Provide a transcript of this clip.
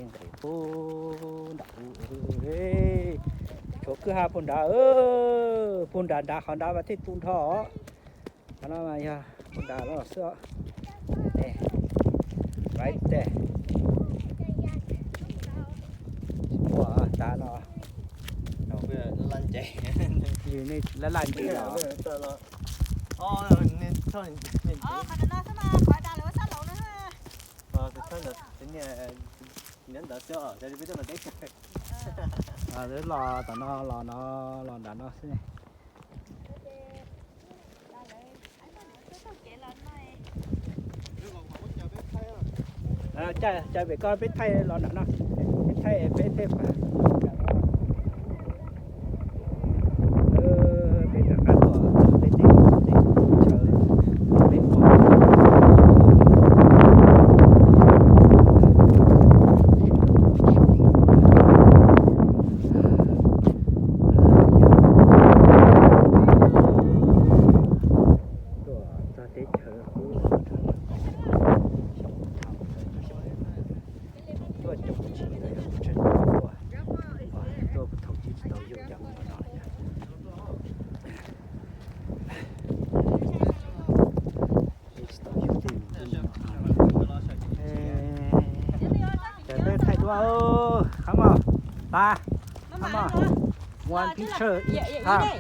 Nqis puag nram ub, tshuav kwj ha puag nrad, puag nrad nrad qhov nrad mas thiaj tu nrho. Qhov no mas yog puag nrad no xwb. Right there. Ua nrad no. Yus nej laj laj nti los. Lawv los tom no los no los nram no xwb ne. Caw pem koj peb thaij los nram no, peb thaij peb tej pam. Peb rov qab tuaj peb tej chaw peb ua. Tuaj txog teb chaws qub, xyoo thaum tuaj caum tsis, tuaj thaum tsis tsis tau yug cov no. Cov peb thaij duab, come on, ta, come on, one picture each time.